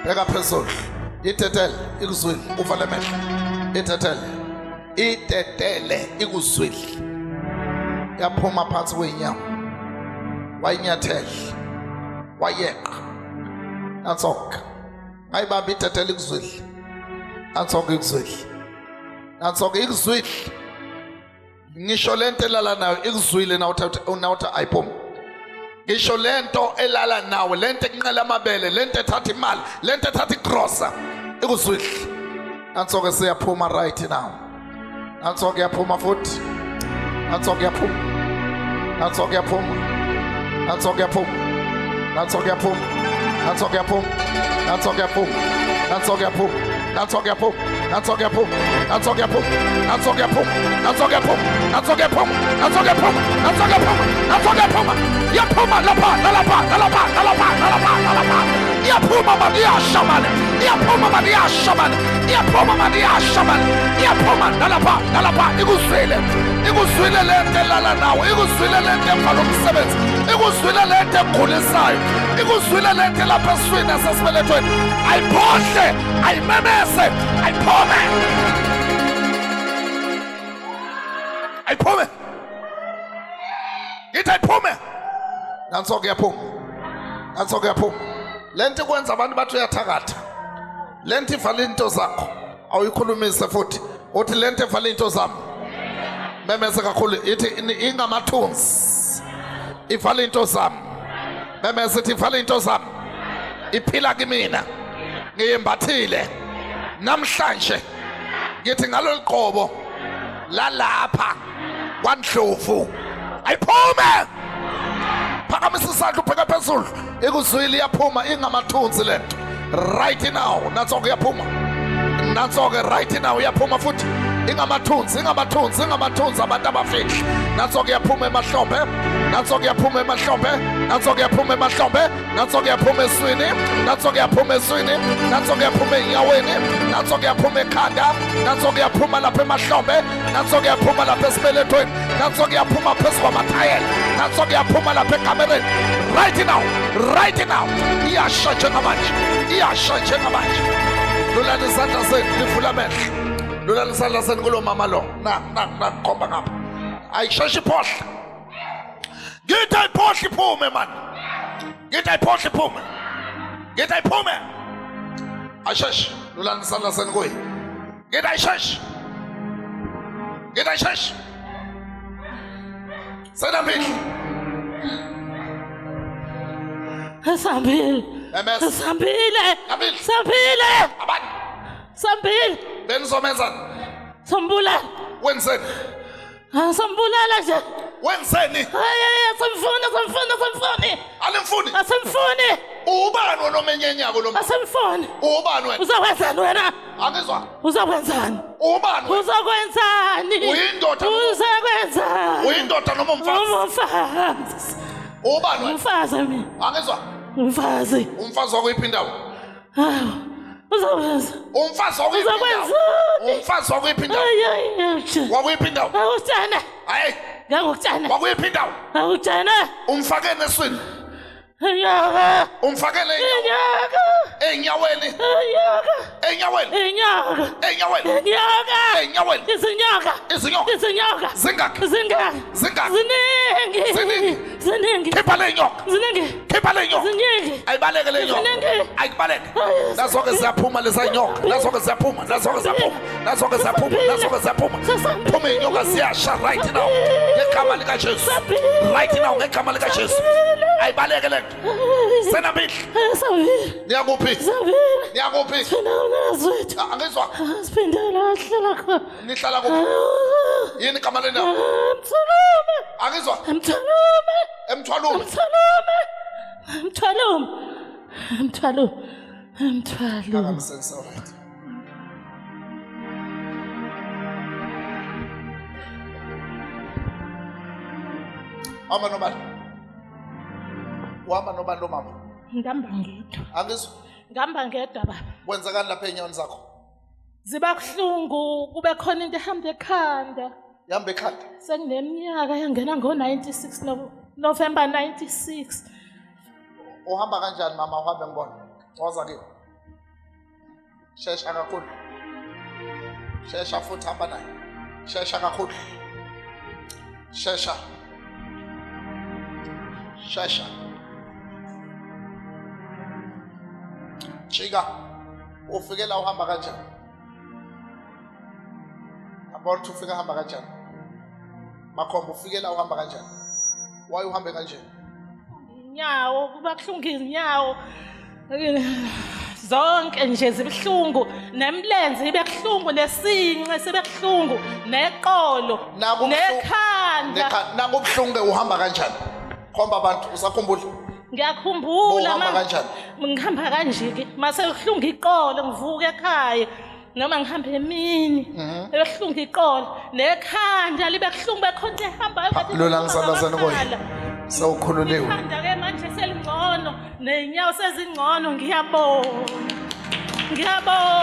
Bheka phezulu. Itetele ikuzwile, uvale amehlo. Itetele. Itetele ikuzwile. Yaphuma phansi kwey'nyawo. Wayinyathela. Wayeqa. Nansoke. Ngayibamba itetele ikuzwile. Nansoke ikuzwile. Nansoke ikuzwile. Ngisho lento elala nayo ikuzwile nawuthi ayiphumi. Ngisho lento elala nawe, lento ekunqela amabele, lento ethatha imali, lento ethatha igrosa, ikuzwile. Nansoke siyaphuma right now. Nansoke yaphuma futhi. Nansoke yaphuma. Nansoke yaphuma. Nansoke yaphuma. Nansoke yaphuma. Nansoke yaphuma. Nansoke yaphuma. Nansoke yaphuma. Nansoke yaphuma. Nansoke yaphuma. Nansoke yaphuma. Nansoke yaphuma. Nansoke yaphuma. Nansoke yaphuma. Nansoke yaphuma. Nansoke yaphuma. Nansoke yaphuma. Yaphuma lapha nalapha nalapha nalapha nalapha nalapha. Iyaphuma mani iyasha mani. Iyaphuma mani iyasha mani. Iyaphuma mani iyasha mani. Iyaphuma nalapha nalapha ikuzwile. Ikuzwile lento elala nawe. Ikuzwile lento evala umsebenzi. Ikuzwile lento ekughulisayo. Ikuzwile lento elapha esiswini nasesibelethweni. Ayiphohle, ayimemeze, ayiphume. Ayiphume. Ngithi ayiphume. Nanso kuyaphuma. Nanso kuyaphuma. Lento ikwenza abantu bathi uyathakatha. Lento ivala into zakho. Awuyikhulumise futhi. Uthi lento evala into zami. Memeze kakhulu ithi ingamathunzi. Ivala into zami. Memeze ithi ivala into zami. Iphila kimina. Ngiyembathile. Namhlanje ngithi ngalolu qobo lalapha kwaNdlovu ayiphume. Phakamisa isandla ubheke phezulu. Ikuzwile iyaphuma ingamathunzi lento. Right now nanso kuyaphuma. Nanso ke right now iyaphuma futhi. Ingamathunzi, ingamathunzi, ingamathunzi abantu abafihli. Nanso kuyaphuma emahlombe. Nanso kuyaphuma emahlombe. Nanso kuyaphuma emahlombe. Nanso kuyaphuma eswini. Nanso kuyaphuma eswini. Nanso kuyaphuma enyaweni. Nanso kuyaphuma ekhanda. Nanso kuyaphuma lapha emahlombe. Nanso kuyaphuma lapha esibelethweni. Nanso kuyaphuma phezu kwamathayela. Nanso kuyaphuma lapha ekamereni. Right now, right now. Iyasha njengamanje. Iyasha njengamanje. Lulani isandla senu, nivule amehlo. Lulani isandla senu kulo mama lo. Na na na khomba ngapha. Ayisheshe iphohle. Ngithi ayiphohle iphume man. Ngithi ayiphohle iphume. Ngithi ayiphume. Ayisheshe. Lulani isandla senu kuye. Ngithi ayisheshe. Ngithi ayisheshe. Senambili. Sambile. MS. Sambile. Nambili. Sambile. Abani. Sambile. Benizomenzani? Sambulala. Wenzeni? Sambulala nje. Wenzeni? Hayi asimfuni asimfuni asimfuni. Alimfuni. Asimfuni. Ubani wena omenyenyako lo? Asimfuni. Ubani wena? Uzokwenzani wena? Angizwa. Uzokwenzani? Ubani wena? Uzokwenzani? Uyindoda. Uzokwenzani? Uyindoda noma umfazi? Umfazi. Ubani wena? Umfazi mina. Angizwa. Umfazi. Umfazi wakuyiphi indawo? Hawu. Uzokwenza. Umfazi wakuyiphi indawo? Uzokwenzani? Umfazi wakuyiphi indawo? Ay ay ay. Wakuyiphi indawo? Awutshana. Hayi, Ngangokutshana. wakuyiphi indawo? Awutshana. Umfakene eswini. Inyoka. Umfakele Inyoka. enyaweni. Inyoka. Enyaweni. Inyoka. Enyaweni. Inyoka. Enyaweni. Izinyoka. Izinyoka. Izinyoka. Zingaki? Zingaki? Zingaki? Ziningi. Ziningi. Ziningi. Khipha le nyoka. Ziningi. Khipha le nyoka. Ziningi. Ayibaleke le nyoka. Ziningi. Ayibaleke. Nazo-ke ziyaphuma leza nyoka. Nazo-ke ziyaphuma. Nazo-ke ziyaphuma. Nazo-ke ziyaphuma. Nazo-ke ziyaphuma. Phuma iy'nyoka ziyasha right now. Ngegama likaJesu. Right now ngegama likaJesu. Ayibaleke le nto. Senambili. Sambile. Niyakuphi? Sambile. Niyakuphi? Thina unazwethu. Angizwa. Siphindela ahlala khona. Nihlala kuphi? Yini igama lendawo? Mthwalume. Angizwa. Mthwalume. Emthwalume. Mthwalume. Mthwalume. Mthwalume. Mthwalume. Akamisense right. Hamba nobani? Uhamba nobani lo mama? Ngihamba ngedwa. Angizwa. Ngihamba ngedwa baba. Kwenzakani lapha ey'nyaweni zakho? Ziba kuhlungu kube khona into ehamba ekhanda. Yihamba ekhanda. Sengineminyaka yangena ngo-96 November 96. Uhamba kanjani mama uhambe ngibona? Woza kimi. Shesha kakhulu. Shesha futhi, hamba naye. Shesha kakhulu. Shesha. Shesha. Jika. Ufike la uhamba kanjani? Yabona ukuthi ufike hamba kanjani? Makhombo, ufike la uhamba kanjani? Why uhambe kanje? Inyawo kuba kuhlungu, izinyawo zonke nje zibuhlungu, nemlenze ibe kuhlungu, nesinqe sibe kuhlungu, neqolo, nekhanda. Nakubuhlungu ke uhamba kanjani? Khomba abantu, usakhumbula? Ngiyakhumbula. Uhamba kanjani? Ngihamba kanje ke mase kuhlungu iqolo, ngivuka ekhaya noma ngihambe emini, ebuhlungu iqolo nekhanda libe kuhlungu, bekhonto ehambayo. Lula ngisalazana kuye. Sewukhululiwe. Ikhanda ke manje selingcono, nenyawo sezingcono. Ngiyabonga, ngiyabonga.